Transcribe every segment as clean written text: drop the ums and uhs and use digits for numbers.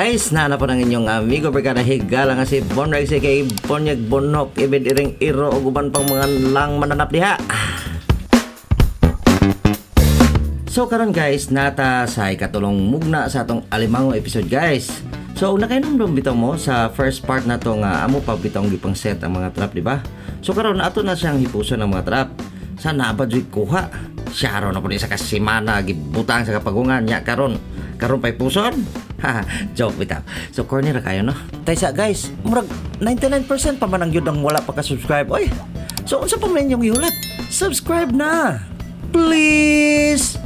Guys, na po ng inyong amigo brigada higala nga si Bonrex aka Bonyag Bonok ibid iring iro ug uban pang mga lang mananap diha. So karon guys, nata sa ikatulong mugna sa atong alimango episode, guys. So nakainomdom bitaw mo sa first part na to nga amo pa bitong gipang set ang mga trap, di ba? So karon ato na siyang hipuson ang mga trap. Sa naa ba juy kuha? Siya ron na po ni sa kasimana gibutang sa kapagungan nya karon. Karon pa'y puson. Ha, joke bitaw. So corny ra kayo, no. Taysa guys, murag 99% pa man ang gyud ang wala pa ka-subscribe. Oy. So unsa pa man inyong gihulat? Subscribe na. Please.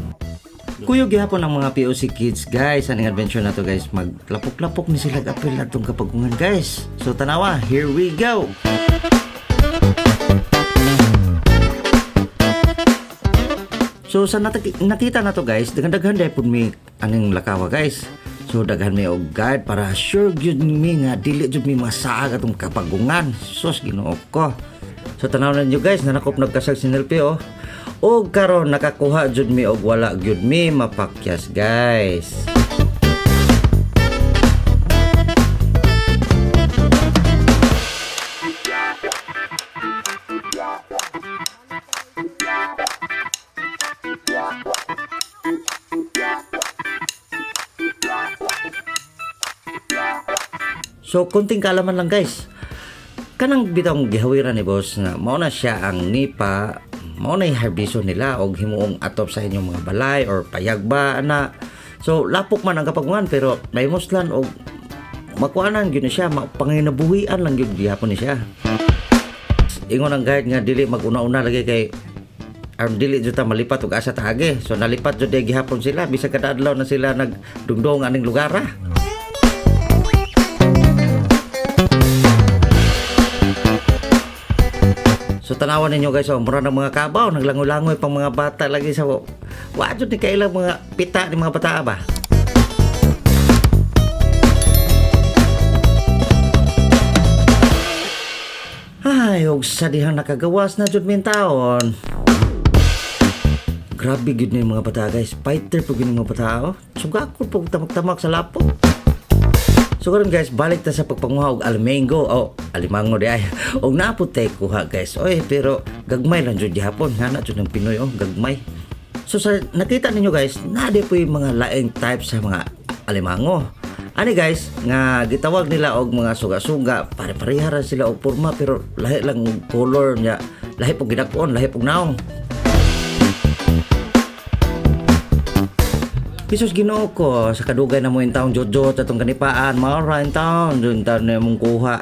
Kuyog gihapon ang mga POC kids, guys. Aning adventure na to, guys, maglapok-lapok ni sila apil atong kapagungan, guys. So tanawa, here we go. So sa nakita na to, guys, daghan-daghan dahil pud mi aning lakawa, guys. So daghan mi og guide para sure gyud mi nga dili jud mi masaag atong kapagungan. Sus, Ginoo ko. So tanaw ninyo, guys, nanakop nagkasag si Nelpi oh. Og karon nakakuha jud mi og wala gyud mi mapakyas, guys. So kunting kaalaman lang, guys. Kanang bitong gihawiran ni boss nga mao na siya ang nipa, mao na harbiso nila og himuong atop sa inyong mga balay or payag ba ana. So lapok man ang kapagungan pero naimuslan og makuanan gyud ni siya, panginabuhian lang gyud gihapon ni siya. Ingon ang guide nga dili maguna-una lagi kay aron dili jud ta malipat og asa ta agi. So nalipat jud di gihapon sila bisag kada adlaw na sila nagdungdong aning lugar ah. So tanawan ninyo, guys, oh, mura ng mga kabaw, naglangoy-langoy pang mga bata lagi sa wa jud ni kailang mga pita ni mga bata ba. Ay, og sa dihang nakagawas na jud min taon. Grabe gyud ni mga bata, guys. Fighter po gyud ni mga bata oh. Sugakon po tamak-tamak sa lapok. So karon guys, balik ta sa pagpanguha og almengo o alimango di ay. Og naa pud tay kuha, guys. Oy, pero gagmay lang jud gihapon, ngana jud ng Pinoy oh, gagmay. So sa nakita ninyo, guys, naa di po yung mga laing type sa mga alimango. Ani guys, nga gitawag nila og mga suga-suga, pare-pareha ra sila og porma pero lahi lang og color niya, lahi pug gidak-on, lahi pug naong. Jesus, Ginoo ko, sa kadugay na mo yung taong jot-jot atong kanipaan, maura yung taon, dun taon na mong kuha.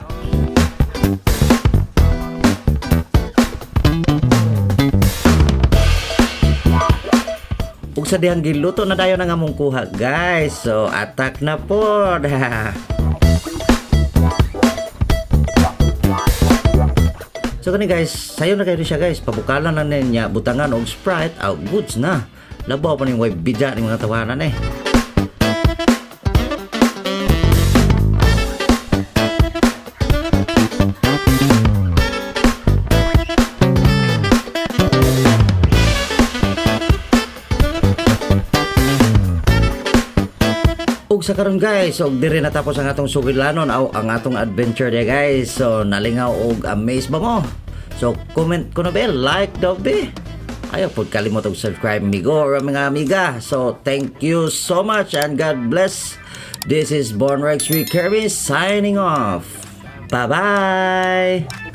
Ug sa dihang giluto na dayon ang among kuha, guys. So attack na po. So kani guys, sayo na kayo siya, guys. Pabukalan na niya, butangan og Sprite, out goods na. Labaw pa ning way bidya ni mga tawanan eh. Ug sa karon guys, og diri natapos ang atong sugilanon aw ang atong adventure day, guys. So nalingaw og amaze ba mo? So comment ko na be, like daw be. Ayaw pod kalimot og subscribe, amigo or mga amiga. So thank you so much and God bless. This is Born Rex Kirby signing off. Bye-bye.